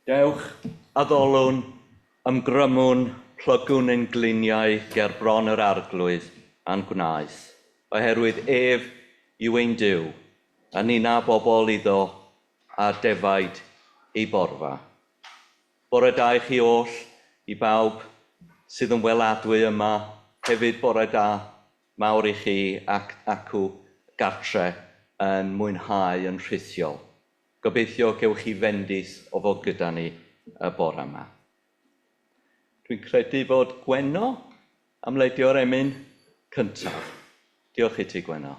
Dewch, addolwn, ymgrymwn, plygwn ein gliniau ger bron yr Arglwydd a'n gwnaeth, oherwydd ef yw ein Duw, a ninna bobl iddo a defaid ei borfa. Bore da i chi oll, i bawb sydd yn weladwy yma, hefyd bore da mawr i chi ac acw gartre yn mwynhau yn rhithiol. Gobeithio gewch chi fendith o fod gyda ni y bore yma. Dwi'n credu fod Gwenno am ledio'r emyn cyntaf. Diolch i ti, Gwenno.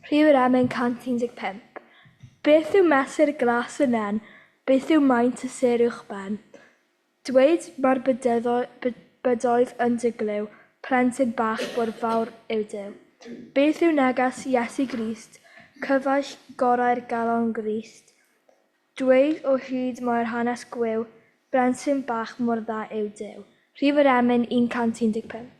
Rhif yr emyn 115. Beth yw mesur glas y nen? Beth yw maint y sêr uwchben? Dweud mae'r bydoedd yn dy glyw, plentyn bach mor fawr yw Duw. Beth yw neges Iesu Grist, cyfaill gorau'r galon Grist? Dweud o hyd mae'r hanes gwiw, blentyn bach mor dda yw Duw. Rhif yr emyn 115.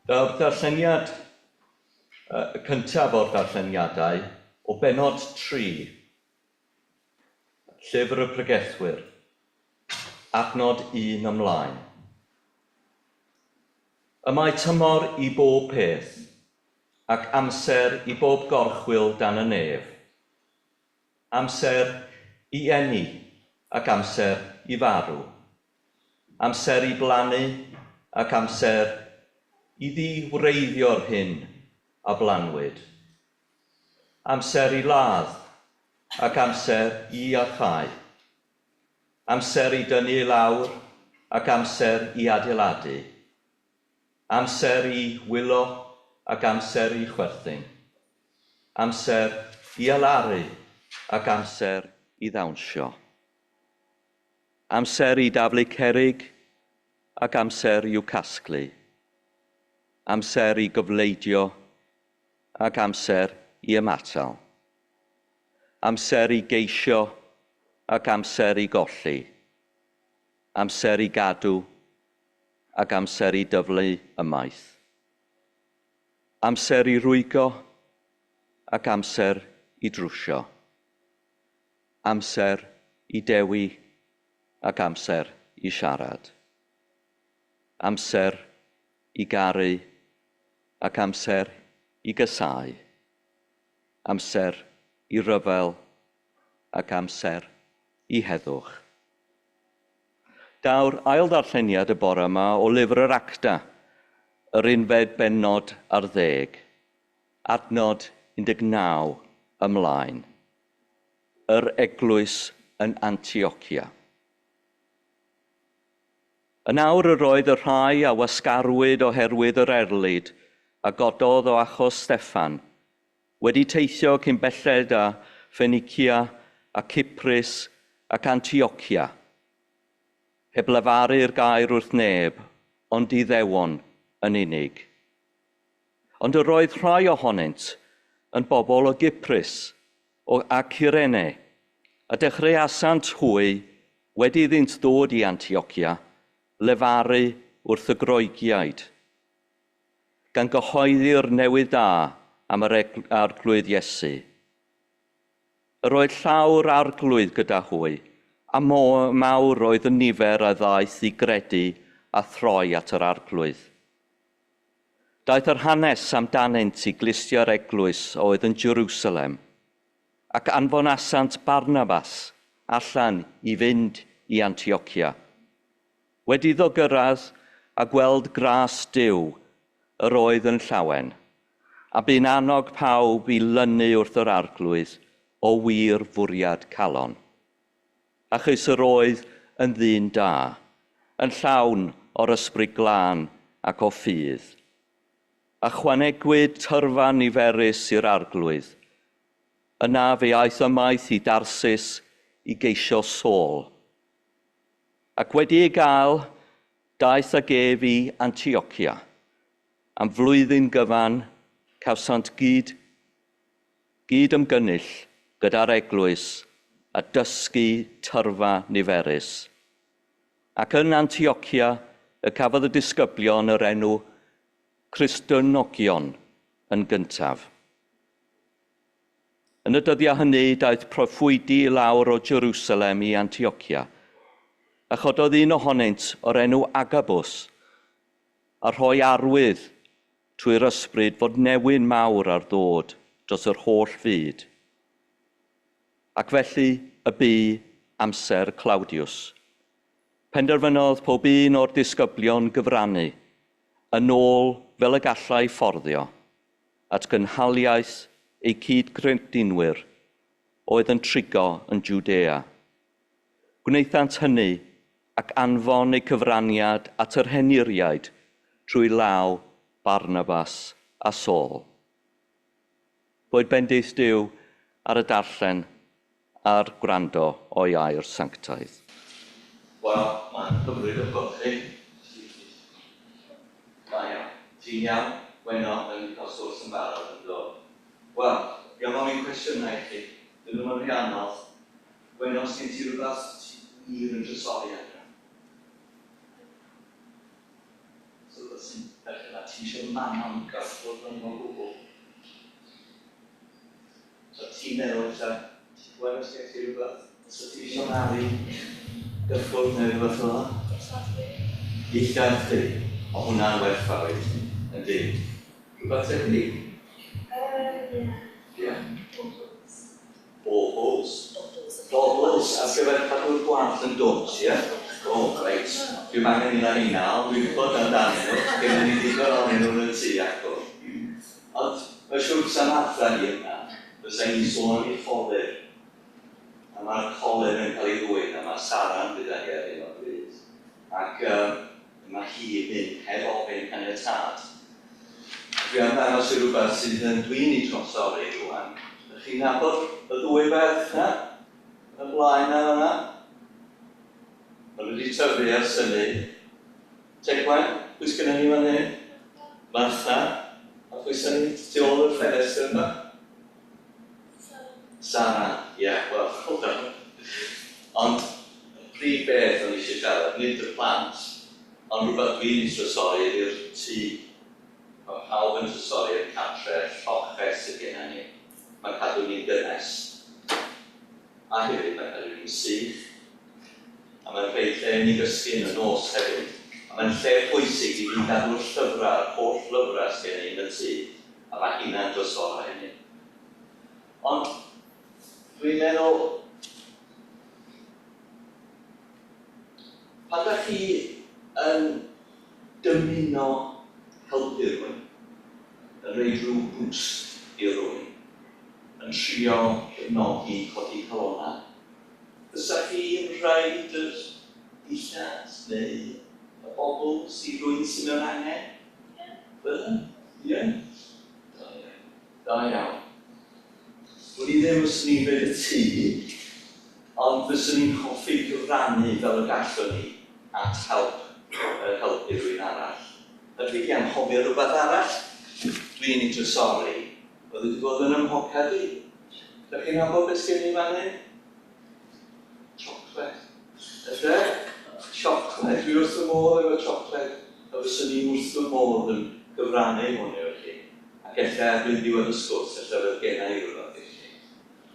Daw'r darlleniad cyntaf o'r darlleniadau o bennod 3, Llyfr y Pregethwyr, adnod 1 ymlaen. Y mae tymor i bob peth, ac amser i bob gorchwyl dan y nef. Amser i eni ac amser i farw. Amser i blannu ac amser i ddi-wreiddio'r hyn a blanwyd. Amser i ladd ac amser i iachau. Amser i dynnu i lawr ac amser i adeiladu. Amser i wylo ac amser i chwerthin. Amser i alaru ac amser i ddawnsio. Amser i daflu cerrig ac amser i'w casglu. Amser i gyfleidio ac amser i ymatal. Amser i geisio ac amser i golli. Amser i gadw ac amser i dyflu ymaith. Amser i rwygo ac amser i drwsio. Amser i dewi ac amser i siarad. Amser i garu ac amser i gasáu, amser i ryfel ac amser i heddwch. Daw'r ail ddarlleniad y bore yma o lyfr yr Acta, yr unfed bennod ar ddeg, adnod 19 ymlaen. Yr eglwys yn Antiochia. Yn awr yr oedd y rhai a wasgarwyd oherwydd yr erlid a gododd o achos Steffan, wedi teithio cyn belled â Phenicia a Cyprus ac Antiochia, heb lefaru'r gair wrth neb, ond Iddewon yn unig. Ond yr oedd rhai ohonynt yn bobl o Gyprus o a Cyrene, a dechreuasant hwy, wedi iddynt ddod i Antiochia, lefaru wrth y Groegiaid, gan gyhoeddi'r newydd da am yr Arglwydd Iesu. Yr oedd llaw'r Arglwydd gyda hwy, a mawr oedd y nifer a ddaeth i gredu a throi at yr Arglwydd. Daeth yr hanes amdanynt i glustio'r eglwys oedd yn Jerusalem, ac anfonasant Barnabas allan i fynd i Antiochia. Wedi iddo gyrraedd a gweld gras Duw, yr oedd yn llawen, a bu'n annog pawb i lynu wrth yr Arglwydd o wir fwriad calon. Achos yr oedd yn ddyn da, yn llawn o'r ysbryd glân ac o ffydd. Ychwanegwyd tyrfa niferus i'r Arglwydd. Yna fe aeth ymaith i Darsus i geisio Saul. Ac wedi ei gael, daeth ag ef i Antiochia. Am flwyddyn gyfan, cawsant gyd, gyd ymgynnull gyda'r eglwys a dysgu tyrfa niferus. Ac yn Antiochia y cafodd y disgyblion yr enw Cristnogion yn gyntaf. Yn y dyddiau hynny, daeth proffwydi i lawr o Jerusalem i Antiochia, a chododd un ohonynt o'r enw Agabus, a rhoi arwydd trwy'r ysbryd fod newyn mawr ar ddod dros yr holl fyd. Ac felly y bu amser Claudius. Penderfynodd pob un o'r disgyblion gyfrannu, yn ôl fel y gallai fforddio, at gynhaliaeth eu cyd-gredinwyr oedd yn trigo yn Jwdea. Gwnaethant hynny ac anfon eu cyfraniad at yr henuriaid trwy law Barnabas a Saul. Boed bendith Duw ar y darllen a'r gwrando o'i air sanctaidd. Wel, mae'n hyfryd o'ch gweld chi. Da iawn. Ti'n iawn? Weno, da ni 'di cael sgwrs yn barod, yn do? Wel, fi am ofyn cwestiynau i chi. Dyn nhw'm yn rhy anodd. Weno, sgen ti rywbeth ti wir yn drysori adra? So rywbeth sy'n berthyn a ti'm isio Manon gyffwrdd arno fo o gwbl? So ti'n meddwl ella, Weno, sgen ti rywbeth? So ti'm isio Mari gyffwrdd neu rywbeth fel 'na? Dillad fi. Dillad chdi. O hwnna'n werthfawr i ti, yndi. Rhywbeth tebyg? Yy ie. Ie. Bobls. Bobls. Bobls. Bobls ar gyfer cadw'r gwallt yn dwt, ie? O, reit. Dwi'm angen un o rheina, ond dwi'n gwybod amdanyn nhw. Gennyn ni ddigon ohonyn nhw yn y tŷ acw. Ond mae'n siŵr fysa Martha hi yna, fysa hi'n sôn am ei cholur. A mae'r colur yn cael ei ddwyn, a mae Sara'n gyda hi ar hyn o bryd. Ac yy mae hi'n mynd heb ofyn caniatâd. Dwi am ddangos i rywbeth sydd yn dwi'n ei trosori rŵan. Ydych chi'n nabod y ddwy ferch 'na? Yn y blaen 'na fan'na? Maen nhw wedi tyfu ers hynny. Tegwen, pwy sgynnon ni fan hyn? Martha. A pwy sy'n ni tu ôl i'r ffenestr yma? Sara. Sara, ie, wel, well done. Ond y prif beth o'n i eisiau siarad, nid y plant, ond rhywbeth dwi'n ei trysori ydy'r tŷ. Mae pawb yn trysori'r cartre, lloches sydd gennym ni. Mae'n cadw ni'n gynnes. A hefyd mae'n cadw ni'n sych. A mae'n rhoi lle i ni gysgu yn y nos hefyd. A mae'n lle pwysig i fi gadw'r llyfrau, yr holl lyfrau sydd gen i yn y tŷ, a mae hynna'n drysorau i mi. Ond dwi'n meddwl, pan ydych chi yn dymuno helpu rhywun, yn rhoi rhyw boost i rywun, yn trio cefnogi codi calonnau, fysa chi'n rhaid yr dillad neu y bobl sydd rhywun sydd mewn angen? Bydden? Ie? Da iawn. Da iawn. Wn i ddim os ni'n rhaid y tŷ, ond fyswn i'n hoffi cyfrannu fel y gallwn ni at help, helpu rhywun arall. A dwi wedi anghofio rhywbeth arall dwi'n ei drysori, oedd wedi bod yn 'y mhoced i. Dach chi'n nabod beth sgen i fan hyn? Siocled. Ynde? Siocled. Dwi wrth fy modd efo siocled, a fyswn i wrth fy modd yn cyfrannu hwn efo chi. Ac ella erbyn diwedd y sgwrs, ella fydd genna i rywbeth i chi.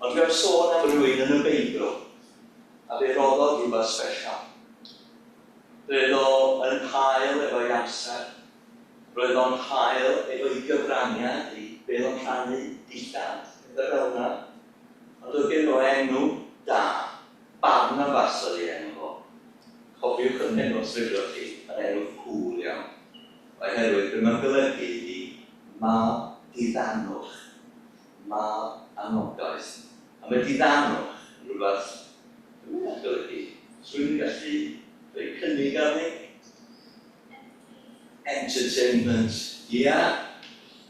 Ond dwi am sôn am rywun yn y Beibl, a fe roddodd rhywbeth sbesial. Roedd o yn hael efo'i amser, roedd o'n hael efo'i gyfraniad i be oedd o'n rhannu, dillad, pethau fel yna. Ond oedd gen o enw da, Barnabas oedd ei enw fo. Cofiwch yr enw os fedrwch chi, mae'n enw cŵl iawn. Oherwydd be mae'n golygu ydi mab diddanwch, mab anogaeth. A mae diddanwch yn rhywbeth, be mae hynna'n golygu? Oes rhywun yn gallu rhoi cynnig arni? Entertainment, ia,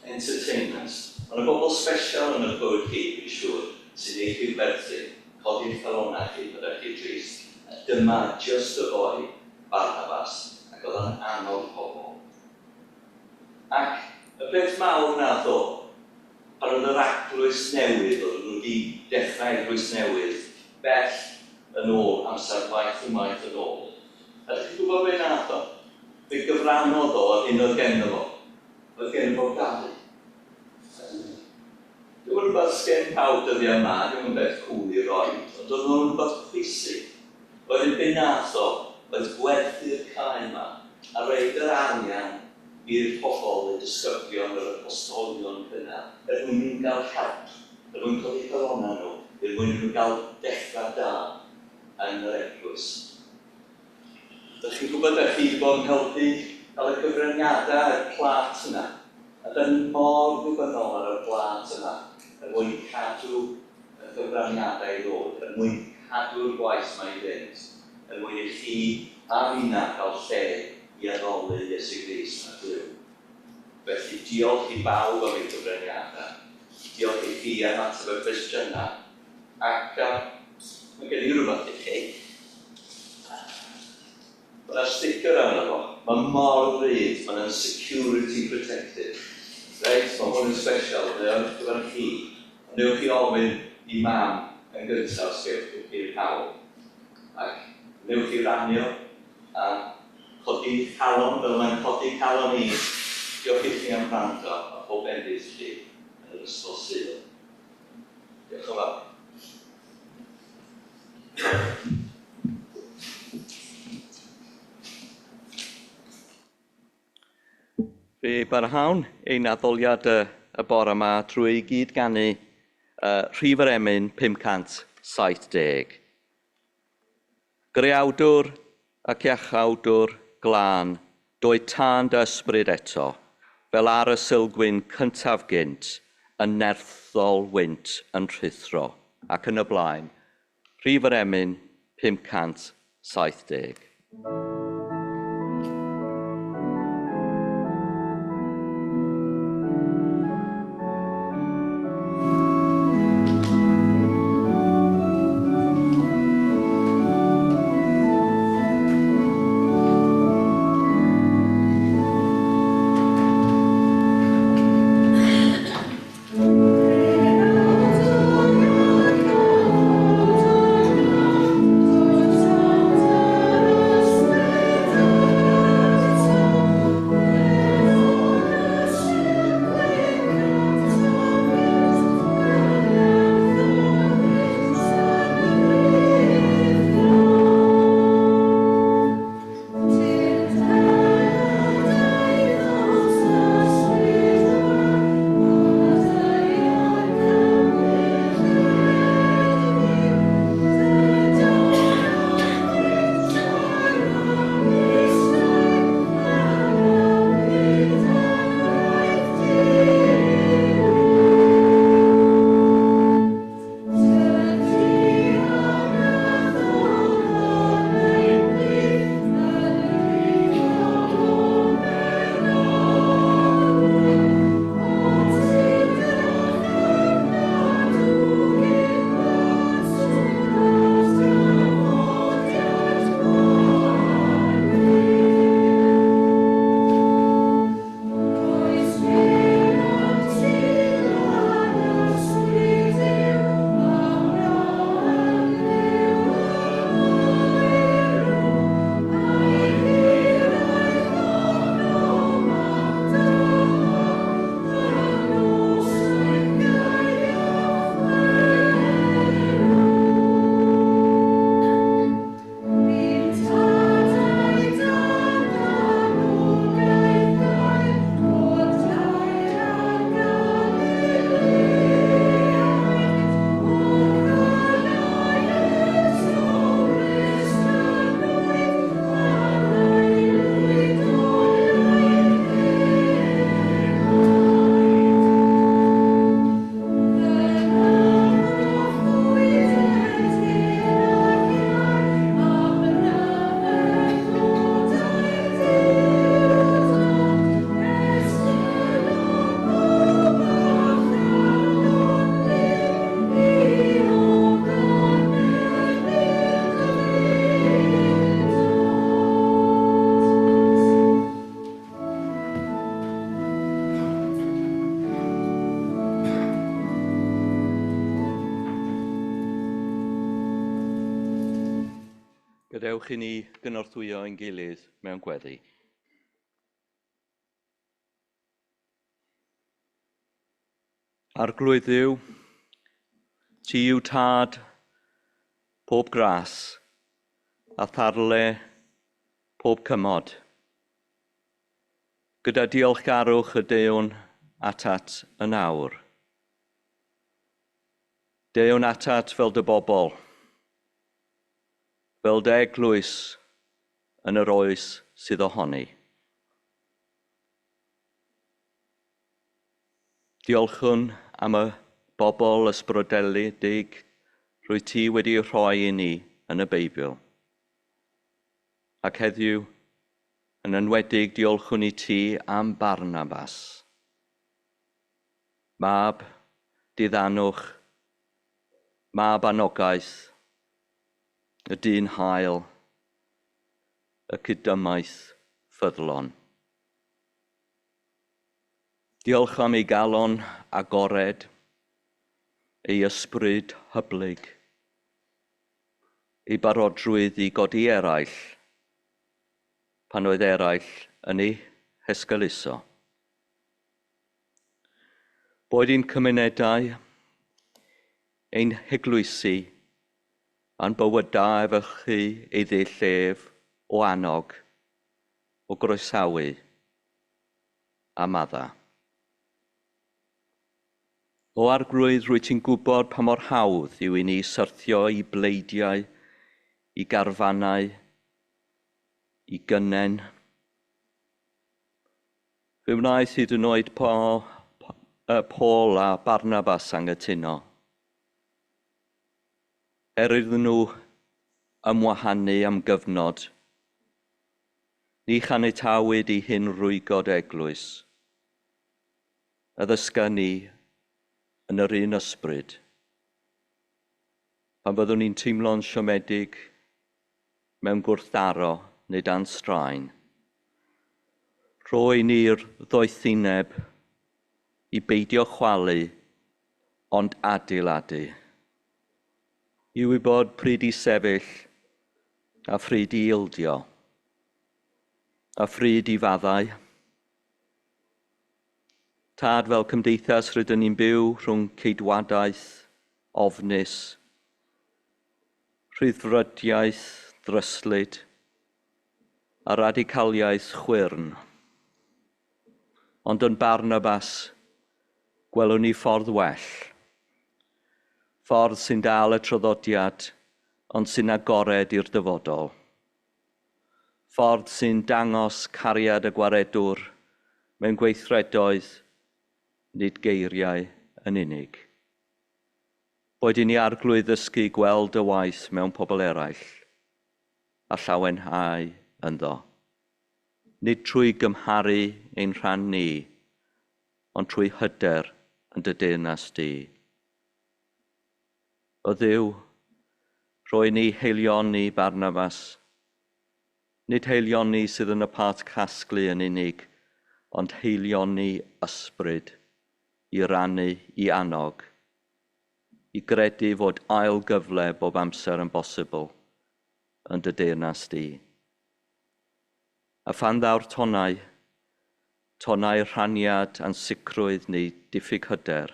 entertainment. Mae yna bobl sbesial yn eich bywyd chi, dwi'n siŵr, sy'n eich chwerthin, codi'ch calonnau chi pan ydych chi'n drist. A dyma just y boi, Barnabas, ac oedd o'n annog pobl. Ac y peth mawr nath o, pan oedd yr eglwys newydd, oedden nhw wedi dechrau eglwys newydd, bell yn ôl, amser maith yn maith yn ôl. A ydych chi'n gwybod be nath o? Fe gyfrannodd o yr hyn oedd genno fo. Oedd genno fo garu. Dwi'n rhywbeth sgen pawb dyddiau yma, ddim yn beth cŵl i roi, ond oedd o'n rhywbeth pwysig. Wedyn be nath o, oedd gwerthu'r cae yma, a roid yr arian i'r pobl, y disgyblion, yr apostolion cynnar, er mwyn nhw gael help, er mwyn codi calonnau nhw, er mwyn nhw gael dechrau da yn yr eglwys. Dych chi'n gwybod dych chi wedi bod yn helpu cael y cyfraniadau a'r plât yna. A dyn ni mor ddibynnol ar y plât yma er mwyn cadw y cyfraniadau i ddod, er mwyn cadw'r gwaith yma i fynd, er mwyn i chi a finna gael lle i addoli Iesu Grist a Duw. Felly diolch i bawb am eu cyfraniadau. Diolch i chi am ateb y cwestiynau. Ac mae gen i rhywbeth i chi. Mae yna sticker arno fo. Mae mor ddrud, mae'n security protected. Reit, mae hwn yn special, mae o'n gyfer chi. Ond newch chi ofyn i mam yn gyntaf os gewch chi'r hawl. Ac newch chi rannu a codi calon fel mae'n codi calon i. Diolch i chi am wrando a pob bendith chi yn yr ysgol Sul. Diolch yn fawr. Fe barhawn ein addoliad y, y bore yma trwy gyd-ganu rhif yr emyn 570. Greawdwr ac iachawdwr glân, doed tân dy ysbryd eto, fel ar y Sulgwyn cyntaf gynt, yn nerthol wynt yn rhuthro, ac yn y blaen. Rhif yr emyn 570. Thank you. Gadewch i ni gynorthwyo ein gilydd mewn gweddi. Arglwydd Dduw, ti yw tad pob gras a tharle pob cymod. Gyda diolchgarwch y deuwn atat yn awr. Deuwn atat fel dy bobl, fel dy eglwys yn yr oes sydd ohoni. Diolchwn am y bobl ysbrydoledig rwy ti wedi rhoi i ni yn y Beibl. Ac heddiw, yn enwedig diolchwn i ti am Barnabas. Mab diddanwch, mab anogaeth, y dyn hael, y cydymaith ffyddlon. Diolch am ei galon agored, ei ysbryd hyblyg, ei barodrwydd i godi eraill, pan oedd eraill yn ei hesgeuluso. Boed i'n cymunedau, ein heglwysi, a'n bywydau efelychu ei ddull ef o annog, o groesawu a madda. O Arglwydd, rwy ti'n gwybod pa mor hawdd yw i ni syrthio i bleidiau, i garfannau, i gynnen. Fe wnaeth hyd yn oed Paul a Barnabas anghytuno. Er iddyn nhw ymwahanu am gyfnod, ni chaniatawyd i hyn rwygod eglwys. Addysga ni yn yr un ysbryd. Pan fyddwn ni'n teimlo'n siomedig mewn gwrthdaro neu dan straen, rhoi ni'r ddoethineb i beidio chwalu ond adeiladu. I wybod pryd i sefyll a phryd i ildio a phryd i faddau. Tad, fel cymdeithas rydyn ni'n byw rhwng ceidwadaeth, ofnus, rhyddfrydiaeth ddryslyd a radicaliaeth chwyrn. Ond yn Barnabas, gwelwn ni ffordd well. Ffordd sy'n dal y traddodiad, ond sy'n agored i'r dyfodol. Ffordd sy'n dangos cariad y gwaredwr mewn gweithredoedd, nid geiriau yn unig. Boed i ni Arglwydd ddysgu gweld y waith mewn pobl eraill a llawenhau ynddo. Nid trwy gymharu ein rhan ni, ond trwy hyder yn dy deyrnas di. O Dduw, rhoi ni haelioni Barnabas. Nid haelioni sydd yn y part casglu yn unig, ond haelioni ysbryd i rannu, i annog, i gredu fod ail gyfle bob amser yn bosibl yn dy deyrnas di. A phan ddaw'r tonnau, tonnau rhaniad, ansicrwydd neu diffyg hyder,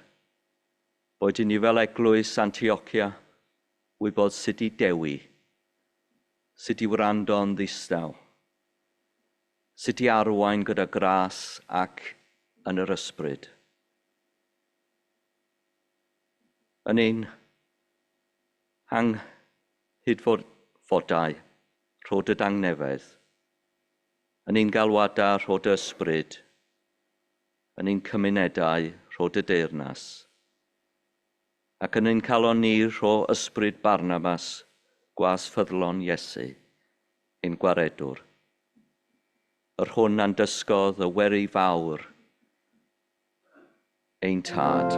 boed i ni fel eglwys Antiochia wybod sut i dewi, sut i wrando'n ddistaw, sut i arwain gyda gras ac yn yr ysbryd. Yn ein hanghydfodau, rho dy dangnefedd, yn ein galwadau, rho dy ysbryd, yn ein cymunedau, rho dy deyrnas, ac yn ein calon ni, rho ysbryd Barnabas, gwas ffyddlon Iesu, ein gwaredwr, yr hwn a'n dysgodd y weri fawr, ein tad.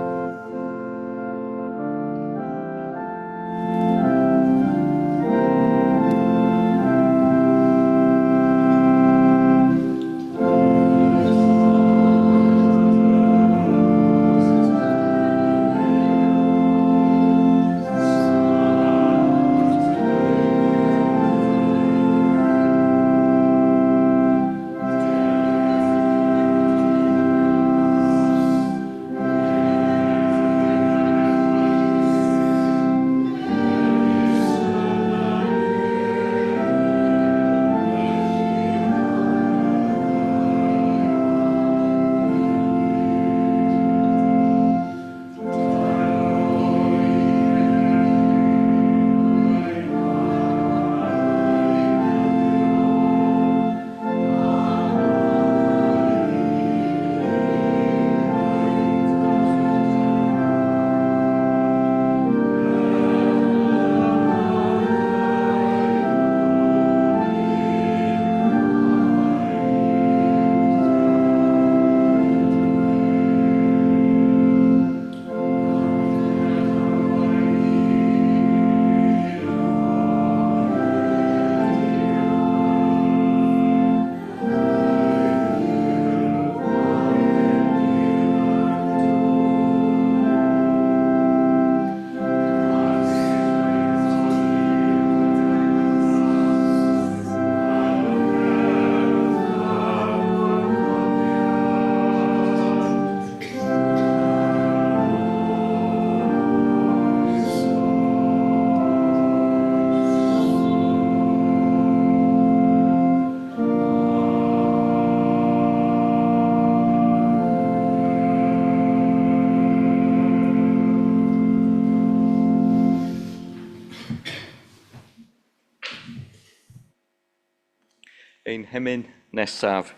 Ein hemyn nesaf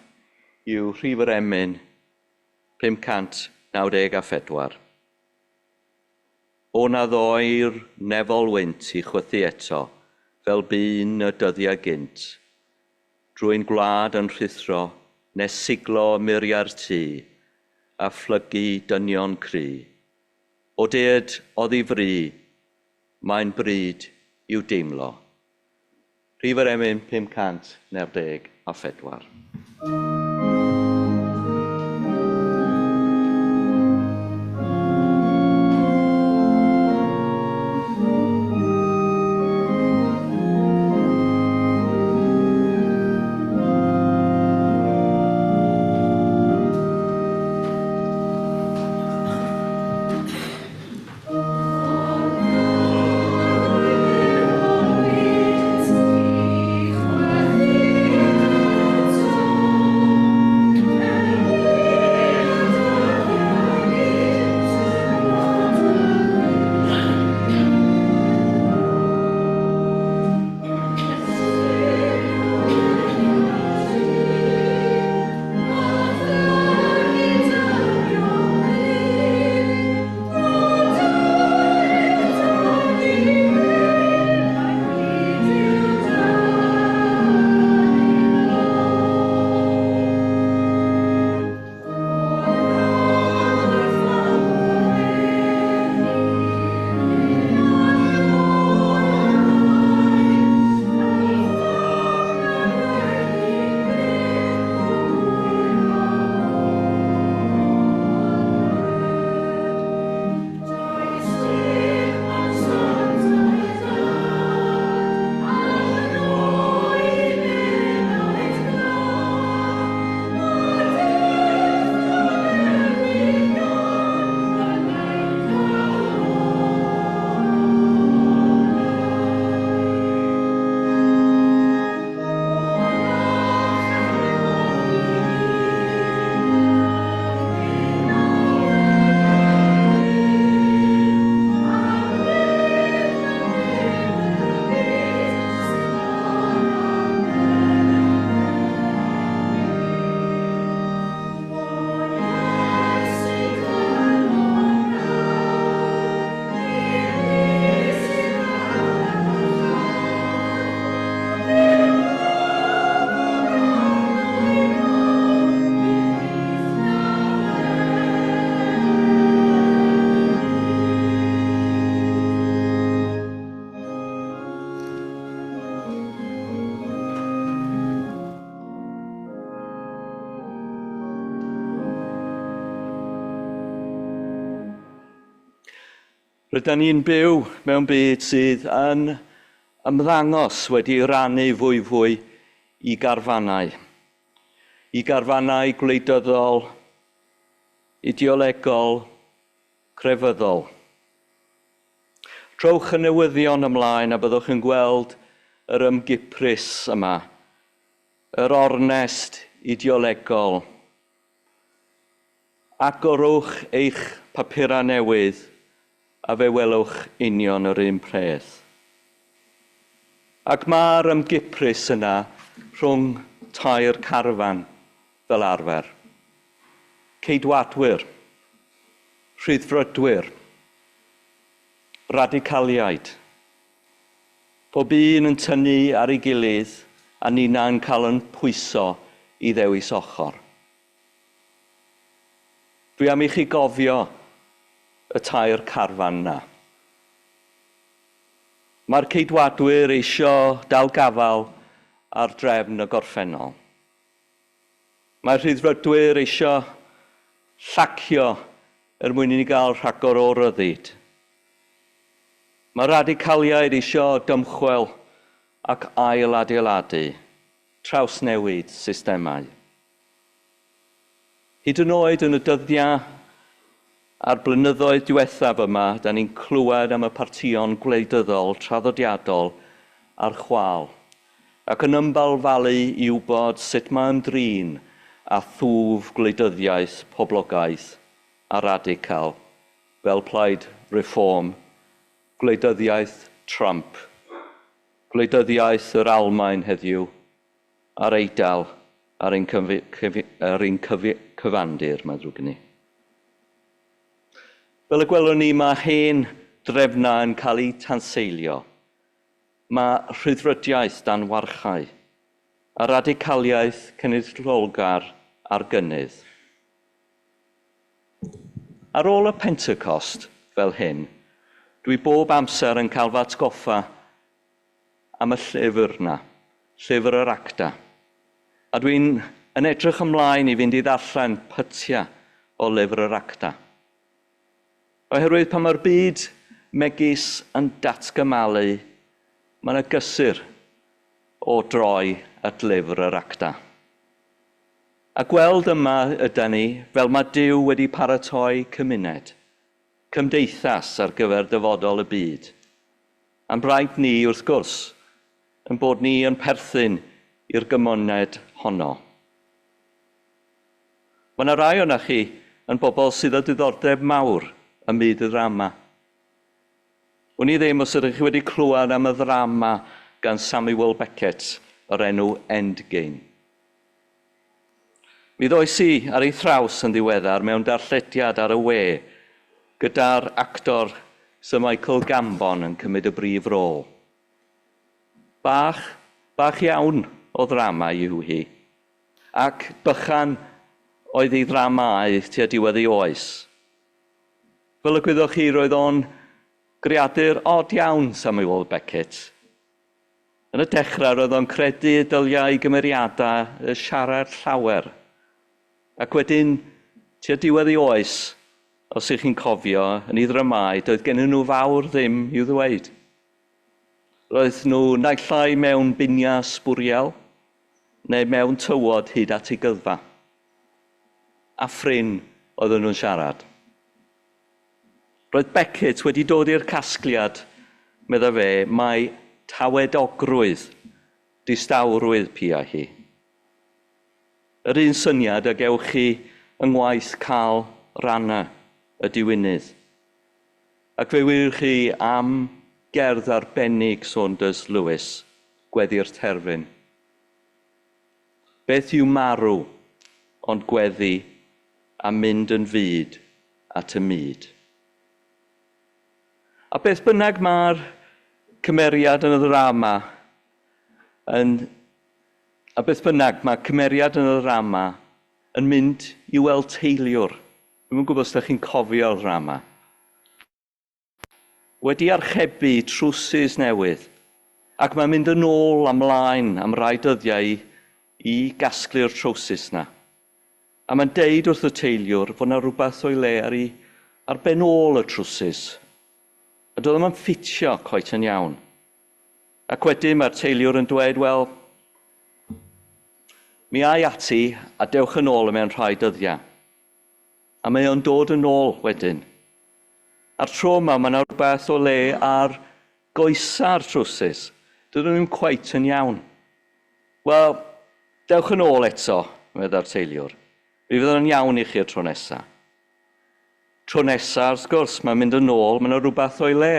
yw rhif yr emyn 594. O na ddoi'r nefol wynt i chwythu eto, fel bu'n y dyddiau gynt, drwy'n gwlad yn rhuthro, nes siglo muriau'r tŷ, a phlygu dynion cry. O ded oddi fri, mae'n bryd i'w deimlo. Rhif yr emyn 594. Rydyn ni'n byw mewn byd sydd yn ymddangos wedi rannu fwyfwy i garfannau. I garfannau gwleidyddol, ideolegol, crefyddol. Trowch y newyddion ymlaen a byddwch yn gweld yr ymgiprys yma, yr ornest ideolegol. Agorwch eich papurau newydd a fe welwch union yr un peth. Ac mae'r ymgiprys yna rhwng tair carfan fel arfer. Ceidwadwyr, rhyddfrydwyr, radicaliaid. Pob un yn tynnu ar ei gilydd a ninna'n cael yn pwyso i ddewis ochr. Dwi am i chi gofio y tair carfan na. Mae'r ceidwadwyr eisio dal gafael ar drefn y gorffennol. Mae'r rhyddfrydwyr eisio llacio er mwyn i ni gael rhagor o ryddid. Mae radicaliaid eisio dymchwel ac ail adeiladu, trawsnewid systemau. Hyd yn oed yn y dyddiau a'r blynyddoedd diwethaf yma, da ni'n clywed am y partïon gwleidyddol traddodiadol a'r chwâl, ac yn ymbalfalu i wybod sut mae ymdrin a thwf gwleidyddiaeth poblogaeth a radical, fel plaid Reform, gwleidyddiaeth Trump, gwleidyddiaeth yr Almaen heddiw, a'r Eidal ar ein, cyf cyf ar ein cyf cyfandir, mae'n ddrwg gen i. Fel y gwelwn ni, mae hen drefnau yn cael eu tanseilio. Mae rhyddfrydiaeth dan warchau a radicaliaeth cenedlaetholgar ar gynnydd. Ar ôl y Pentecost, fel hyn, dwi bob amser yn cael fy atgoffa am y llyfr 'na, llyfr yr Acta. A dwi'n yn edrych ymlaen i fynd i ddarllen pytiau o lyfr yr Acta. Oherwydd pan mae'r byd megis yn datgymalu, mae yna gysur o droi at lyfr yr Acta. A gweld yma yda ni, fel mae Duw wedi paratoi cymuned, cymdeithas ar gyfer dyfodol y byd. A'n braint ni, wrth gwrs, yn bod ni yn perthyn i'r gymuned honno. Mae yna rai o'na chi yn bobl sydd â diddordeb mawr ym myd y ddrama. Wn i ddim os ydych chi wedi clywed am y ddrama gan Samuel Beckett o'r enw Endgame. Mi ddoes i ar ei thraws yn ddiweddar mewn darllediad ar y we gyda'r actor Sir Michael Gambon yn cymryd y brif rôl. Bach, bach iawn o ddrama yw hi, ac bychan oedd ei ddramâu tua diwedd ei oes. Fel y gwyddoch chi, roedd o'n greadur od iawn, Samuel Beckett. Yn y dechrau, roedd o'n credu y dyliai gymeriadau siarad llawer. Ac wedyn, tua diwedd ei oes, os ych chi'n cofio, yn ei ddramâu, doedd gennyn nhw fawr ddim i'w ddweud. Roedd nhw naill ai mewn biniau sbwriel, neu mewn tywod hyd at ei gyddfa. A phrin oedden nhw'n siarad. Roedd Beckett wedi dod i'r casgliad, medda fe, mai tawedogrwydd, distawrwydd pia hi. Yr un syniad a gewch chi yng ngwaith Karl Rahner, y diwinydd. Ac fe wir chi am gerdd arbennig Saunders Lewis, Gweddi'r Terfyn. Beth yw marw ond gweddi a mynd yn fud at y mud? A beth bynnag mae'r cymeriad yn y ddrama yn a beth bynnag mae cymeriad yn y ddrama yn mynd i weld teiliwr. Dwi'm yn gwybod os ydych chi'n cofio'r ddrama. Wedi archebu trowsus newydd, ac mae'n mynd yn ôl a mlaen am rai dyddiau i gasglu'r trowsus 'na. A mae'n deud wrth y teiliwr fod 'na rhywbeth o'i le ar, ei, ar ben ôl y trowsus. A doedd ddim yn ffitio cweit yn iawn. Ac wedyn mae'r teiliwr yn dweud, wel, mi ai ati a dewch yn ôl mewn rhai dyddiau. A mae o'n dod yn ôl wedyn. A'r tro yma, mae yna rhywbeth o le ar goesa'r trowsus. Dydyn nhw ddim cweit yn iawn. Wel, dewch yn ôl eto, meddai'r teiliwr. Mi fydd o'n iawn i chi'r tro nesaf. Tro nesaf, wrth gwrs, mae'n mynd yn ôl, mae yna rhywbeth o'i le.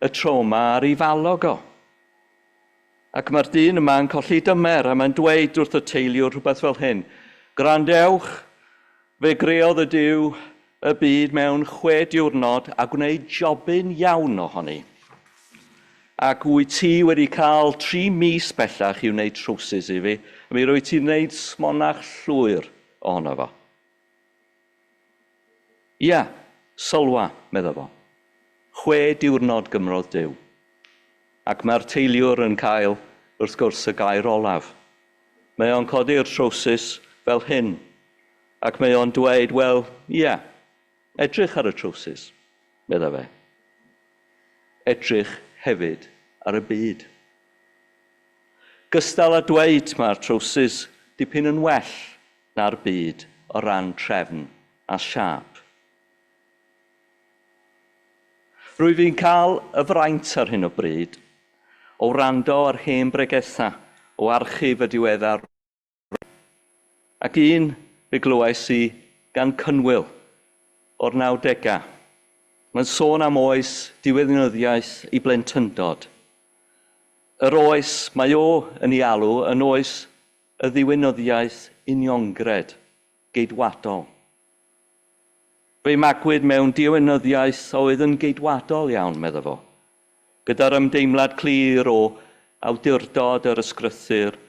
Y tro yma ar ei falog o. Ac mae'r dyn yma yn colli dymer a mae'n dweud wrth y teiliwr rhywbeth fel hyn. Gwrandewch, fe greodd y Duw y byd mewn chwe diwrnod a gwneud jobyn iawn ohoni. Ac wyt ti wedi cael tri mis bellach i wneud trowsus i fi, a mi rwyt ti'n gwneud smonach llwyr ohono fo. Ia, sylwa, medda fo. Chwe diwrnod gymrodd Duw. Ac mae'r teiliwr yn cael, wrth gwrs, y gair olaf. Mae o'n codi'r trowsus fel hyn, ac mae o'n dweud, wel, ia, edrych ar y trowsus, medda fe. Edrych hefyd ar y byd. Gystal â dweud mae'r trowsus dipyn yn well na'r byd o ran trefn a siâp. Rwyf i'n cael y fraint ar hyn o bryd o wrando ar hen bregethau o archif y diweddar ac un fe glywais i gan Cynwyl o'r nawdegau. Mae'n sôn am oes diwinyddiaeth i blentyndod. Yr oes mae o yn ei alw yn oes y ddiwinyddiaeth uniongred, geidwadol. Fe'i magwyd mewn diwinyddiaeth oedd yn geidwadol iawn, medda fo, gyda'r ymdeimlad clir o awdurdod yr ysgrythur,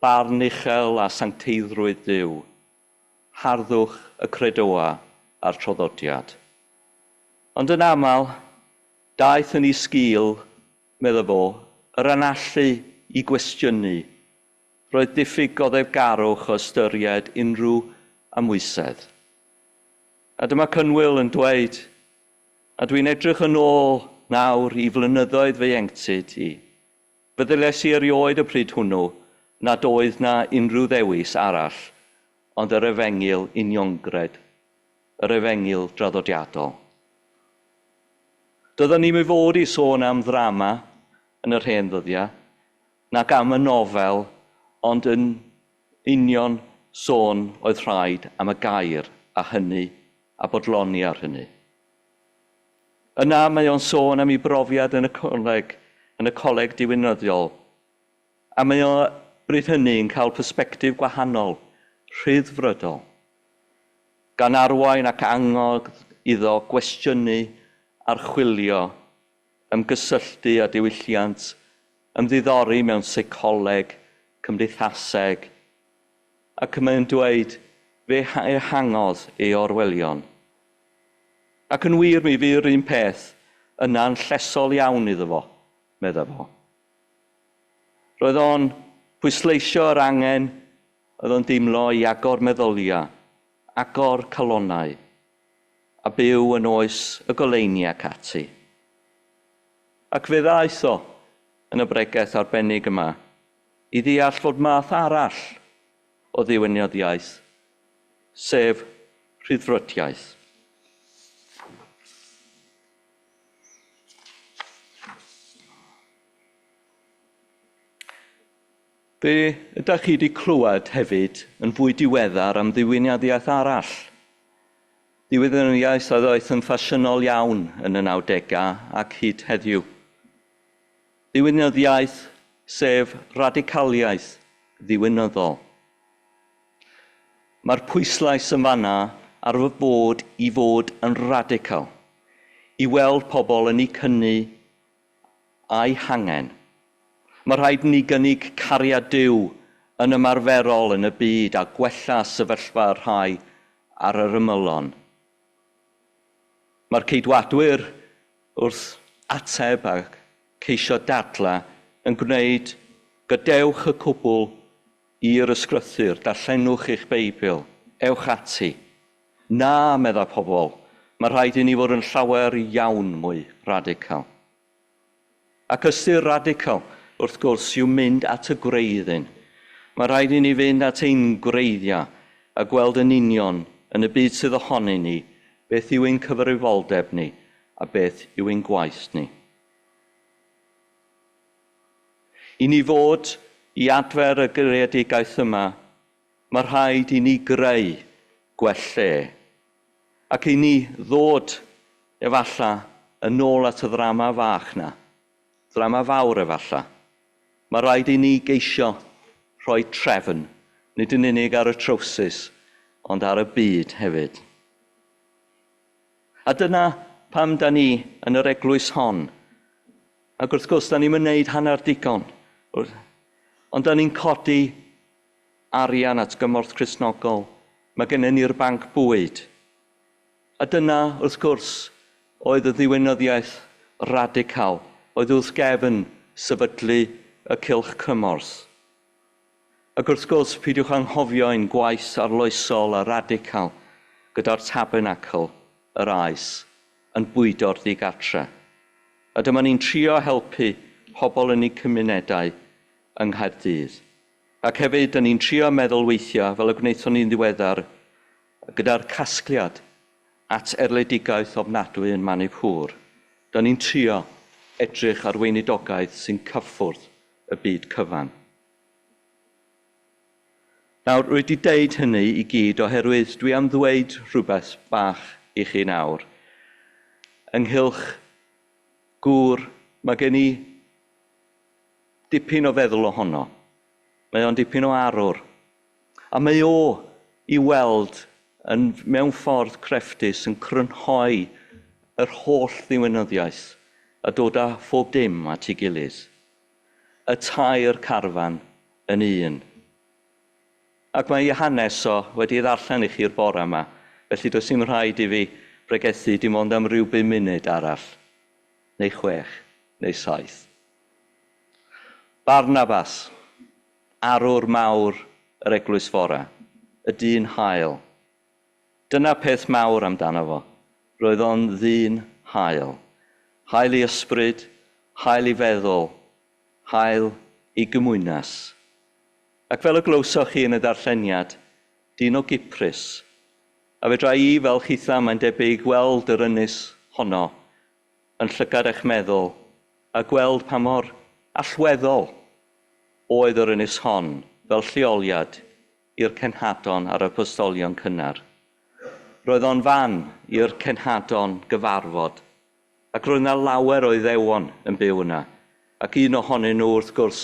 barn uchel a sancteiddrwydd Duw, harddwch y credoa a'r traddodiad. Ond yn aml, daeth yn ei sgil, medda fo, yr anallu i gwestiynu. Roedd diffyg goddefgarwch o ystyried unrhyw amwysedd. A dyma Cynwyl yn dweud, a dwi'n edrych yn ôl nawr i flynyddoedd fy ieuenctid i. Feddyliais i erioed y pryd hwnnw nad oedd na unrhyw ddewis arall ond yr efengyl uniongred, yr efengyl draddodiadol. Doeddwn ni'm i fod i sôn am ddrama yn yr hen ddyddiau, nac am y nofel, ond yn union sôn oedd rhaid am y gair a hynny a bodloni ar hynny. Yna mae o'n sôn am ei brofiad yn y coleg, yn y coleg diwinyddiol, a mae o bryd hynny yn cael persbectif gwahanol, rhyddfrydol, gan arwain ac annog iddo gwestiynu, archwilio, ymgysylltu â diwylliant, ymddiddori mewn seicoleg, cymdeithaseg, ac mae'n dweud fe ehangodd ei orwelion. Ac yn wir mi fu'r un peth yna'n llesol iawn iddo fo, medda fo. Roedd o'n pwysleisio yr angen oedd o'n deimlo i agor meddyliau, agor calonnau, a byw yn oes y goleuni ac ati. Ac fe ddaeth o yn y bregeth arbennig yma i ddeall fod math arall o ddiwinyddiaeth, sef rhyddfrydiaeth. Fe ydych chi wedi clywed hefyd yn fwy diweddar am ddiwinyddiaeth arall. Diwinyddiaeth a ddoeth yn ffasiynol iawn yn y 90au ac hyd heddiw. Diwinyddiaeth sef radicaliaeth ddiwinyddol. Mae'r pwyslais yn fanna ar fy bod i fod yn radical, i weld pobl yn eu cynnu a'i hangen. Mae rhaid ni gynnig cariad Duw yn ymarferol yn y byd a gwella sefyllfa rhai ar yr ymylon. Mae'r ceidwadwyr wrth ateb a ceisio dadla yn gwneud gadewch y cwbl i'r ysgrythur, darllenwch eich Beibl, ewch ati. Na, medda pobl, mae rhaid i ni fod yn llawer iawn mwy radical. Ac ystyr radical, wrth gwrs, yw mynd at y gwreiddyn. Mae rhaid i ni fynd at ein gwreiddiau a gweld yn union yn y byd sydd ohoni ni beth yw ein cyfrifoldeb ni a beth yw ein gwaith ni. I ni fod i adfer y greadigaeth yma, mae rhaid i ni greu gwell lle. Ac i ni ddod efalla yn ôl at y ddrama fach na, ddrama fawr efalla. Mae rhaid i ni geisio rhoi trefn, nid yn unig ar y trowsus, ond ar y byd hefyd. A dyna pam da ni yn yr eglwys hon. Ac wrth gwrs, da ni'n mynd hanner digon. Ond da ni'n codi arian at gymorth Cristnogol. Mae gennym ni'r banc bwyd. A dyna, wrth gwrs, oedd y ddiwinyddiaeth radical, oedd wrth gefn sefydlu y cylch cymorth. Ac wrth gwrs, peidiwch anghofio ein gwaith arloesol a radical gyda'r tabernacl, yr aes, yn bwydo'r ddigartre. A dyma ni'n trio helpu pobl yn eu cymunedau yng Nghaerdydd. Ac hefyd, dyn ni'n trio meddwl weithiau, fel y gwnaethon ni'n ddiweddar, gyda'r casgliad at erledigaeth ofnadwy yn Manipur. Dyn ni'n trio edrych ar weinidogaeth sy'n cyffwrdd y byd cyfan. Nawr, rwy wedi deud hynny i gyd oherwydd dwi am ddweud rhywbeth bach i chi nawr. Ynghylch gŵr, mae gen i dipyn o feddwl ohono. Mae o'n dipyn o arwr. A mae o i weld yn, mewn ffordd crefftus yn crynhoi yr holl ddiwinyddiaeth a dod â phob dim at ei gilydd. Y tair carfan yn un. Ac mae ei hanes o wedi ei ddarllen i chi'r bore yma, felly does dim rhaid i fi bregethu dim ond am ryw 5 munud arall, neu 6, neu 7. Barnabas, arwr mawr yr eglwys fora, y dyn hael. Dyna peth mawr amdano fo. Roedd o'n ddyn hael. Hael i ysbryd, hael i feddwl, hael i gymwynas. Ac fel y glywsoch chi yn y darlleniad, dyn o Gyprus. A fedra i fel chitha mae'n debyg gweld yr ynys honno yn llygad eich meddwl a gweld pa mor allweddol oedd yr ynys hon fel lleoliad i'r cenhadon a'r apostolion cynnar. Roedd o'n fan i'r cenhadon gyfarfod, ac roedd yna lawer o Iddewon yn byw yna, ac un ohonyn nhw wrth gwrs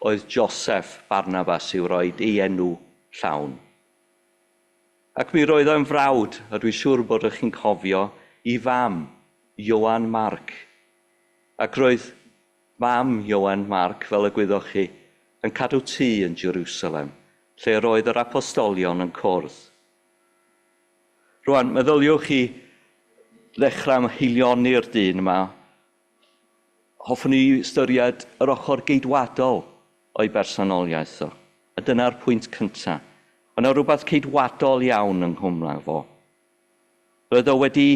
oedd Joseph Barnabas i'w roi ei enw llawn. Ac mi roedd o'n frawd, a dwi'n siŵr bod ych chi'n cofio, i fam, Ioan Marc. Ac roedd fam Ioan Marc, fel y gwyddoch chi, yn cadw tŷ yn Jerusalem, lle roedd yr apostolion yn cwrdd. Rwan, meddyliwch chi ddechrau am haelioni'r dyn yma. Hoffwn i ystyried yr ochr geidwadol o'i bersonoliaeth o. A dyna'r pwynt cyntaf. Mae yna rhywbeth ceidwadol iawn yng nghwmla fo. Roedd o wedi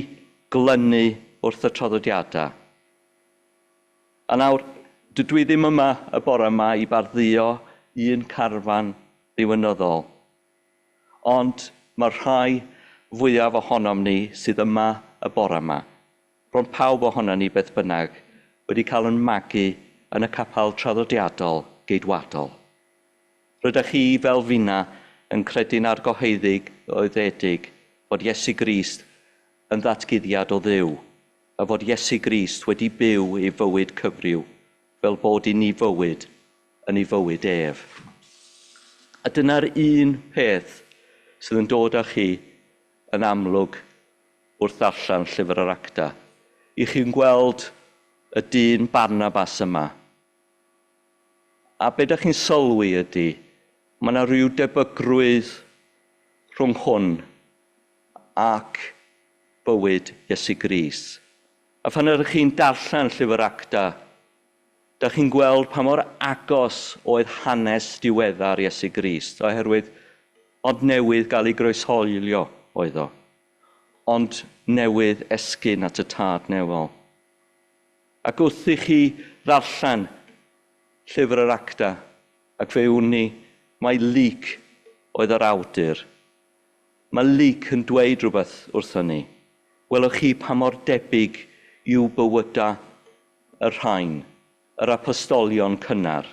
glynu wrth y traddodiadau. A nawr, dydw i ddim yma y bore yma i bardduo un carfan ddiwinyddol. Ond mae'r rhai fwyaf ohonom ni sydd yma y bore yma, bron pawb ohonom ni beth bynnag, wedi cael yn magu yn y capel traddodiadol geidwadol. Rydych chi fel finna yn credu'n argyhoeddig oeddedig fod Iesu Grist yn ddatguddiad o Dduw, a fod Iesu Grist wedi byw ei fywyd cyfryw, fel bod i ni fywyd yn ei fywyd ef. A dyna'r un peth sydd yn dod â chi yn amlwg wrth ddarllen llyfr yr Acta. I chi'n gweld y dyn Barnabas yma. A be ydych chi'n sylwi ydy, mae yna rhyw debygrwydd rhwng hwn ac bywyd Iesu Grist. A phan ydych chi'n darllen llyfr Acta, ydych chi'n gweld pa mor agos oedd hanes diweddar Iesu Grist, oherwydd ond newydd gael ei groeshoelio oedd o, ond newydd esgyn at y tad nefol. Ac wrth i chi ddarllen llyfr yr Acta, ac fe wn i mai Luc oedd yr awdur, mae Luc yn dweud rhywbeth wrthon ni. Welwch chi pa mor debyg yw bywydau y rhain, yr apostolion cynnar,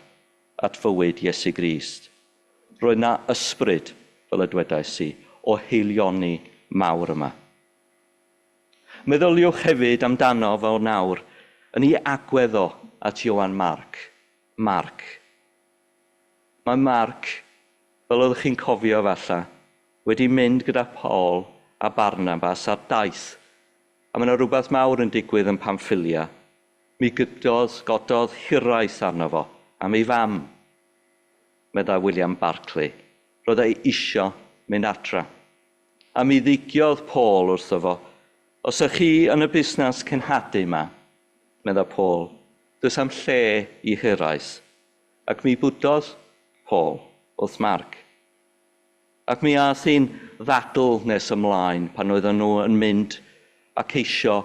at fywyd Iesu Grist. Roedd na ysbryd, fel y dwedais i, o haelioni mawr yma. Meddyliwch hefyd amdano fel nawr yn ei agwedd o at Ioan Marc. Marc. Mae Marc, fel oeddech chi'n cofio falle, wedi mynd gyda Paul a Barnabas ar daith. A mae yna rhywbeth mawr yn digwydd yn Pamphylia. Mi gododd hiraeth arno fo am ei fam, meddai William Barclay. Roedd ei isio mynd adra. A mi ddigiodd Paul wrtho fo, os ych chi yn y busnes cenhadu yma, meddai Paul, does am lle i hiraeth. Ac mi bwdodd Paul wrth Marc. Ac mi aeth hi'n ddadl nes ymlaen pan oedden nhw yn mynd a ceisio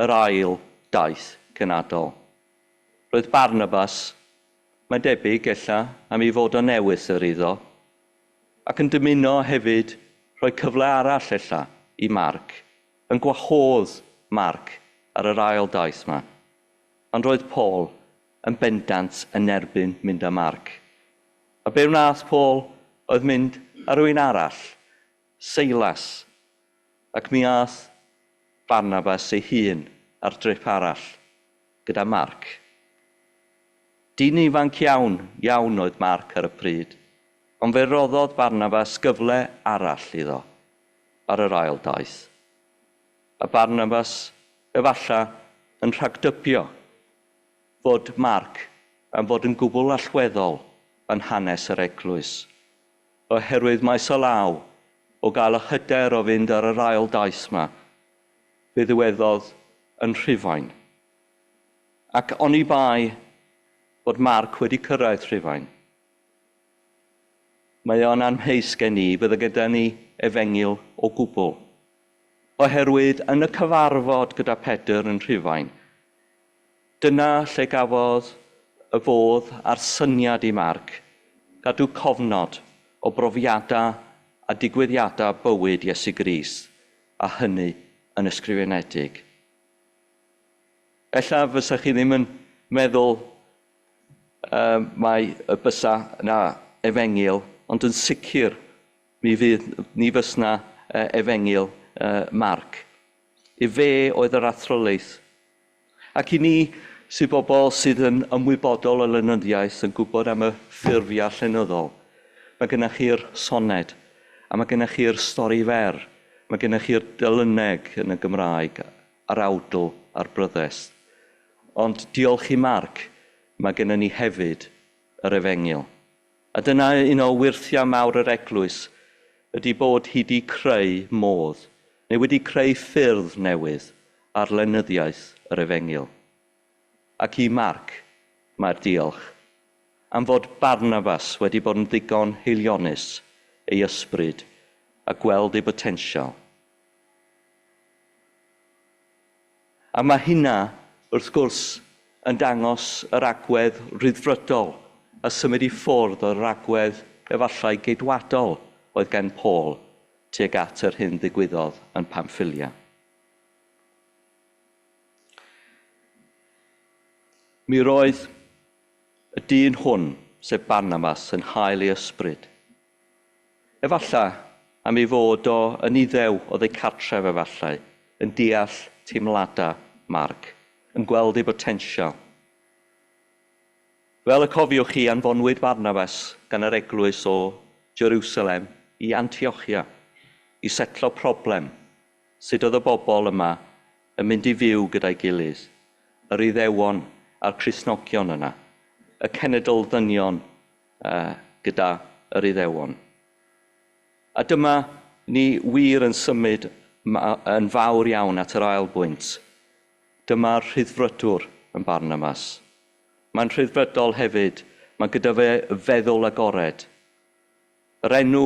yr ail daith cenadol. Roedd Barnabas, mae'n debyg ella, am ei fod o'n newydd yr iddo, ac yn dymuno hefyd rhoi cyfle arall ella i Marc, yn gwahodd Marc ar yr ail daith yma. Ond roedd Paul yn bendant yn erbyn mynd â Marc. A be wnaeth Paul oedd mynd â rhywun arall, Silas, ac mi aeth Barnabas ei hun ar drip arall gyda Marc. Dyn ifanc iawn, iawn oedd Marc ar y pryd. Ond fe roddodd Barnabas gyfle arall iddo ar yr ail daith. A Barnabas efallai yn rhagdybio fod Marc yn fod yn gwbl allweddol yn hanes yr eglwys. Oherwydd maes o law o gael y hyder o fynd ar yr ail daith yma, fe ddiweddodd yn Rhufain. Ac oni bai bod Marc wedi cyrraedd Rhufain, mae o'n amheus gen i bydde gyda ni efengyl o gwbl. Oherwydd yn y cyfarfod gyda Pedr yn Rhufain, dyna lle gafodd y fodd a'r syniad i Marc gadw cofnod o brofiadau a digwyddiadau bywyd Iesu Grist, a hynny yn ysgrifenedig. Ella fysa chi ddim yn meddwl mai y bysa na efengyl, ond yn sicr mi fydd, ni fysna efengyl Marc. I fe oedd yr athrylith. Ac i ni sydd bobl sydd yn ymwybodol o lenyddiaeth yn gwybod am y ffurfiau llenyddol, mae gennych chi'r soned, a mae gennych chi'r stori fer, mae gennych chi'r delyneg yn y Gymraeg, a'r awdl a'r bryddest. Ond diolch i Marc, mae gennym ni hefyd yr efengyl. A dyna un o wyrthiau mawr yr eglwys ydy bod hi wedi creu modd, neu wedi creu ffyrdd newydd ar lenyddiaeth yr efengyl. Ac i Marc mae'r diolch am fod Barnabas wedi bod yn ddigon haelionus ei ysbryd a gweld ei botensial. A mae hynna, wrth gwrs, yn dangos yr agwedd ryddfrydol a symud i ffwrdd o'r agwedd efallai geidwadol oedd gen Paul tuag at yr hyn ddigwyddodd yn Pamphylia. Mi roedd y dyn hwn, sef Barnabas, yn hael ei ysbryd. Efallai am ei fod o yn Iddew oedd ei cartref efallai, yn deall teimladau Marc, yn gweld ei botensial. Fel y cofiwch chi, anfonwyd Barnabas gan yr eglwys o Jerusalem i Antiochia i setlo problem sut oedd y bobl yma yn mynd i fyw gyda'i gilydd, yr Iddewon a'r Cristnogion yna, y cenedl ddynion gyda yr Iddewon. A dyma ni wir yn symud yn fawr iawn at yr ail bwynt. Dyma'r rhyddfrydwr yn Barnabas. Mae'n rhyddfrydol hefyd, mae gyda fe feddwl agored. Yr enw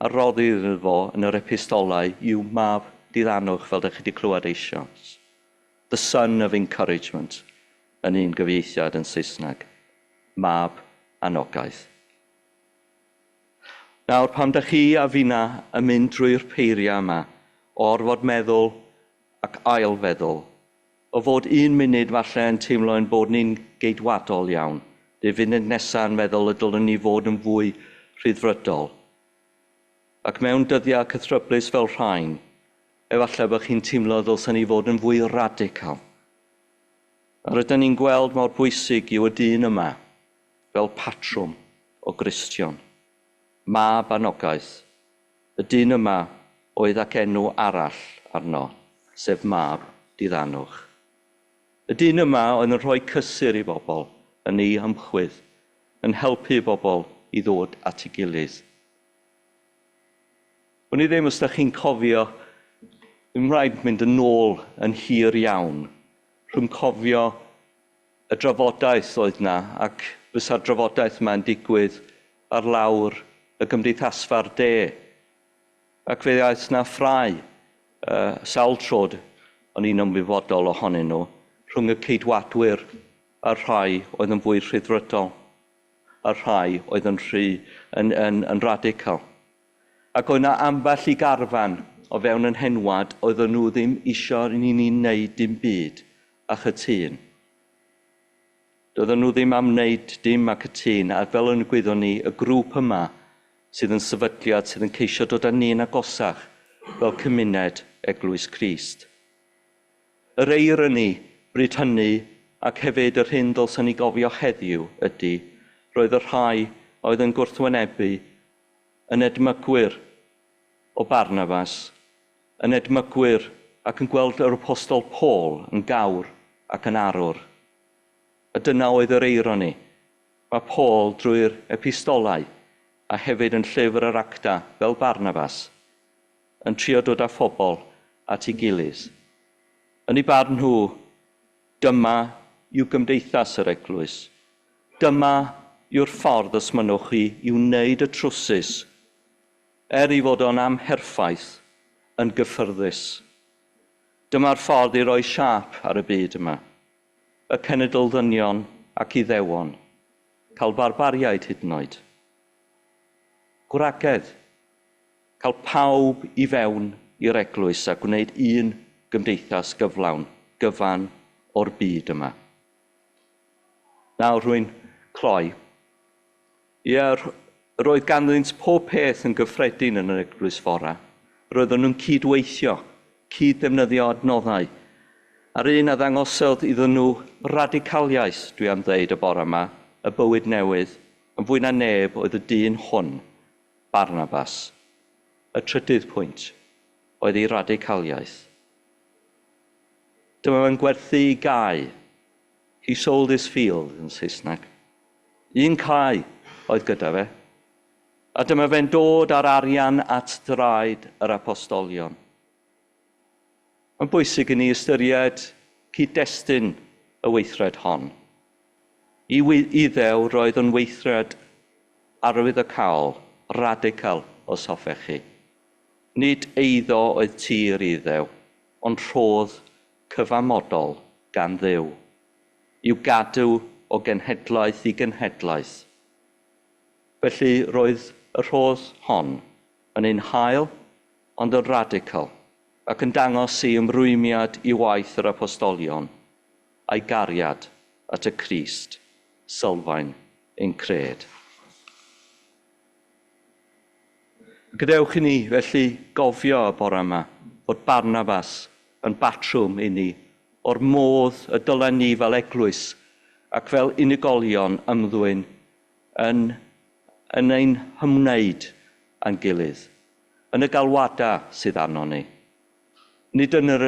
a roddir iddo fo yn yr epistolau yw mab diddanwch, fel ydych chi wedi clywed eisoes. The son of encouragement, yn un gyfieithiad yn Saesneg. Mab anogaeth. Nawr, pam da chi a finna yn mynd drwy'r peiriau yma, o orfod meddwl ac ailfeddwl, o fod un munud falle yn teimlo ein bod ni'n geidwadol iawn, neu funud nesaf yn meddwl y dylwn ni fod yn fwy rhyddfrydol. Ac mewn dyddiau cythryblus fel rhain, efallai bod chi'n teimlo ddylsen ni fod yn fwy radical. A rydyn ni'n gweld mor bwysig yw y dyn yma fel patrwm o Gristion. Mab anogaeth. Y dyn yma oedd ac enw arall arno, sef mab diddanwch. Y dyn yma oedd yn rhoi cysur i bobl yn ei ymchwydd, yn helpu bobl i ddod at ei gilydd. Wn i ddim os ydych chi'n cofio, ddim rhaid mynd yn ôl yn hir iawn, rhwng cofio y drafodaeth oedd na, ac fysa'r drafodaeth yma'n digwydd ar lawr y gymdeithasfa'r de. Ac fe aeth na ffrau, sawl trod o'n i'n ymwybodol ohonyn nhw, rhwng y ceidwadwyr a'r rhai oedd yn fwy rhyddfrydol, a'r rhai oedd yn rhy yn radical. Ac oedd yna ambell i garfan o fewn yn henwad oedden nhw ddim isio i ni wneud dim byd a chytûn. Doedden nhw ddim am wneud dim a cytûn, a fel yn gwyddon ni, y grŵp yma sydd yn sefydliad sydd yn ceisio dod â ni'n agosach fel cymuned Eglwys Crist. Yr eironi bryd hynny ac hefyd yr hyn ddylsen ni gofio heddiw ydy, roedd y rhai oedd yn gwrthwynebu yn edmygwyr o Barnabas, yn edmygwyr ac yn gweld yr apostol Paul yn gawr ac yn arwr. A dyna oedd yr eironi. Mae Paul drwy'r epistolau a hefyd yn llyfr yr acta fel Barnabas yn trio dod â phobl at ei gilydd. Yn ei barn nhw, dyma yw gymdeithas yr eglwys. Dyma yw'r ffordd os mynnwch chi i wneud y trwsus, er ei fod o'n amherffaith, yn gyffyrddus. Dyma'r ffordd i roi siâp ar y byd yma. Y cenedl ddynion ac iddewon, cael barbariaid hyd yn oed. Gwragedd, cael pawb i fewn i'r eglwys a gwneud un gymdeithas gyflawn, gyfan o'r byd yma. Nawr rwy'n cloi. Ie, roedd ganddynt pob peth yn gyffredin yn yr eglwys fora. Roedden nhw'n cydweithio, cyd-ddefnyddio adnoddau. A'r un a ddangosodd iddyn nhw radicaliaeth, dwi am ddeud y bore yma, y bywyd newydd, yn fwy na neb oedd y dyn hwn, Barnabas. Y trydydd pwynt oedd ei radicaliaeth. Dyma fe'n gwerthu i gae. He sold his field yn Saesneg. Un cae oedd gyda fe. A dyma fe'n dod â'r arian at draed yr apostolion. Mae'n bwysig i ni ystyried cyd-destun y weithred hon. I Iddew roedd yn weithred arwyddocaol, radical, os hoffech chi. Nid eiddo oedd tir Iddew, ond rhodd cyfamodol gan Dduw, i'w gadw o genhedlaeth i genhedlaeth. Felly roedd y rhodd hon yn un hael, ond yn radical, ac yn dangos ei ymrwymiad i waith yr apostolion, a'i gariad at y Crist, sylfaen ein cred. Gadewch i ni felly gofio y bore yma fod Barnabas yn batrwm i ni o'r modd y dylen ni fel eglwys ac fel unigolion ymddwyn yn, yn ein hymwneud â'n gilydd, yn y galwadau sydd arno ni. Nid yn yr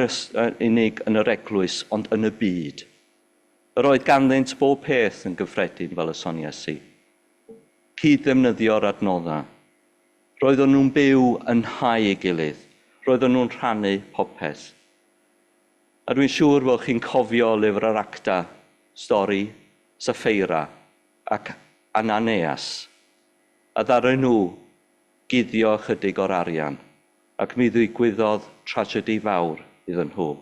unig yn yr eglwys, ond yn y byd. Yr oedd ganddynt bob peth yn gyffredin fel y soniais i. Cyd-ddefnyddio'r adnoddau. Roedden nhw'n byw yn nhai ei gilydd. Roedden nhw'n rhannu popeth. A dwi'n siŵr bod chi'n cofio lyfr yr acta, stori Saffeira ac Ananias. A ddaru nhw guddio ychydig o'r arian, ac mi ddigwyddodd tragedy fawr iddyn nhw.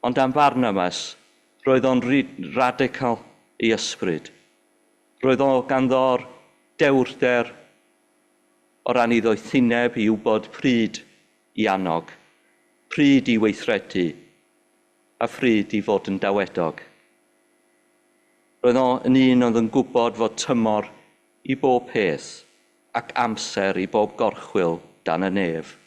Ond am Barnabas, roedd o'n radical i ysbryd. Roedd o ganddo'r dewrder o ran ei ddoethineb i wybod pryd i annog, pryd i weithredu, a phryd i fod yn dawedog. Roedd o yn un oedd yn gwybod fod tymor i bob peth ac amser i bob gorchwyl dan y nef.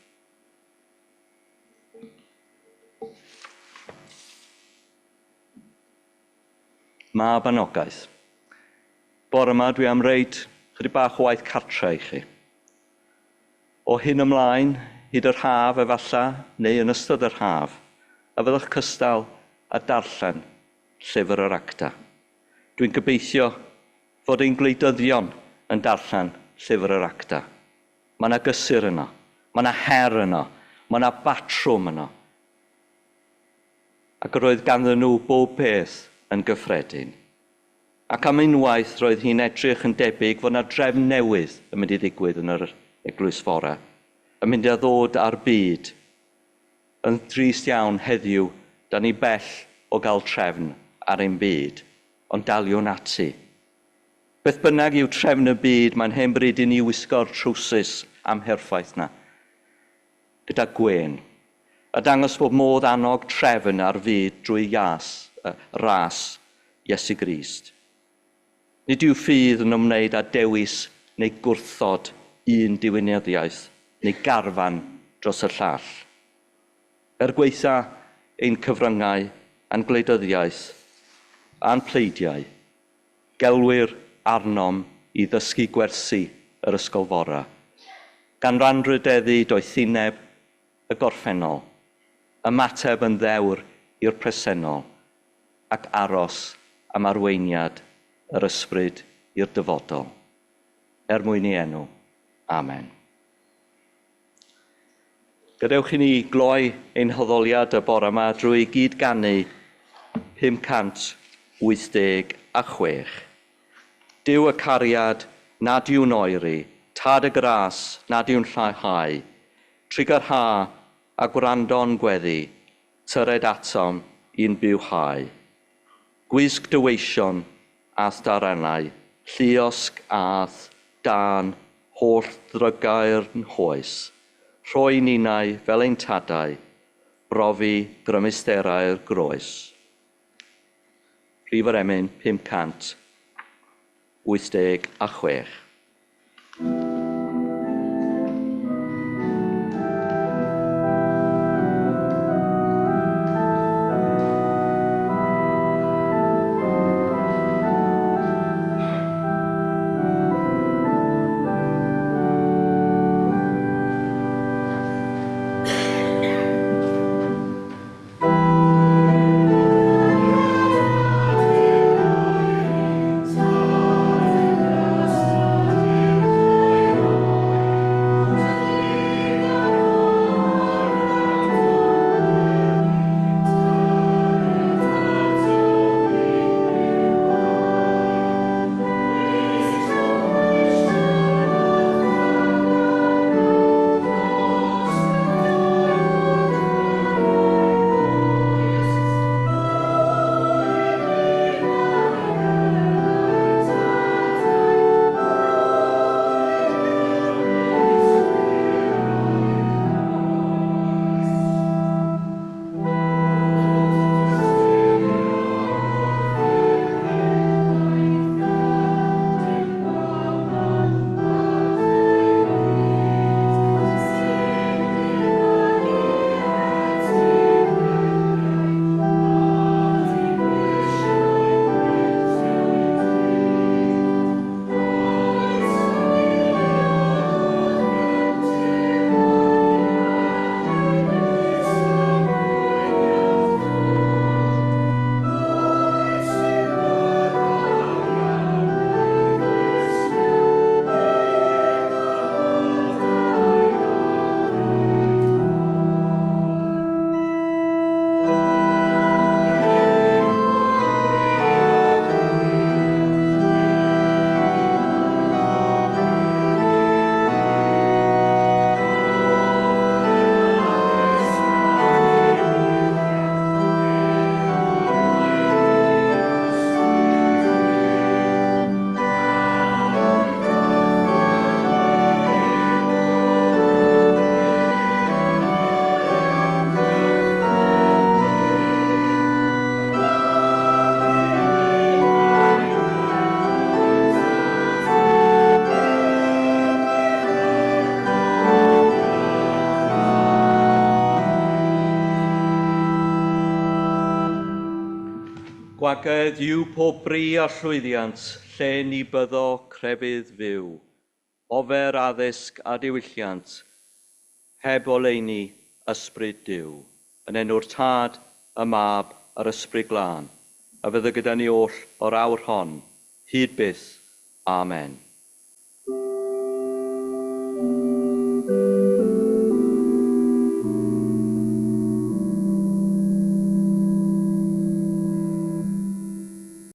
Mab anogaeth. Bore yma dwi am reid chydig bach o waith cartre i chi. O hyn ymlaen, hyd yr haf efallai, neu yn ystod yr haf, a fyddwch cystal a darllen llyfr yr acta. Dwi'n gobeithio fod ein gwleidyddion yn darllen llyfr yr acta. Mae yna gysur yno, mae yna her yno, mae yna batrwm yno. Ac roedd ganddyn nhw bob peth yn gyffredin. Ac am unwaith roedd hi'n edrych yn debyg fod yna drefn newydd yn mynd i ddigwydd yn yr eglwys fore, yn mynd i ddod ar byd. Yn drist iawn heddiw, da ni bell o gael trefn ar ein byd, ond daliwn ati. Beth bynnag yw trefn y byd, mae'n hen bryd i ni wisgo'r trowsus amherffaith na, gyda gwên, a dangos bod modd annog trefn ar fyd drwy ias, ras Iesu Grist. Nid yw ffydd yn ymwneud â dewis neu gwrthod un diwinyddiaeth neu garfan dros y llall. Er gwaetha ein cyfryngau a'n gwleidyddiaeth a'n pleidiau, gelwir arnom i ddysgu gwersi yr ysgol fora, gan ranrhydeddu doethineb y gorffennol, ymateb yn ddewr i'r presennol ac aros am arweiniad yr ysbryd i'r dyfodol. Er mwyn ei enw. Amen. Gadewch i ni gloi ein haddoliad y bore yma drwy gyd-ganu 586. Duw y cariad nad yw'n oeri, tad y gras nad yw'n lleihau, trugarha a gwrando'n gweddi, tyred atom i'n bywhau. Gwisg dy weision a'th daranau, lluosg a'th dân holl ddrygair'n hoes. Rhoi ninnau fel ein tadau, brofi grymusterau'r groes. Rhif yr emyn 586. Gwagedd yw pob bri a llwyddiant, lle ni byddo crefydd fyw, ofer addysg a diwylliant, heb oleuni ysbryd Duw. Yn enw'r Tad, y Mab a'r Ysbryd Glân, a fyddo gyda ni oll o'r awr hon, hyd byth. Amen.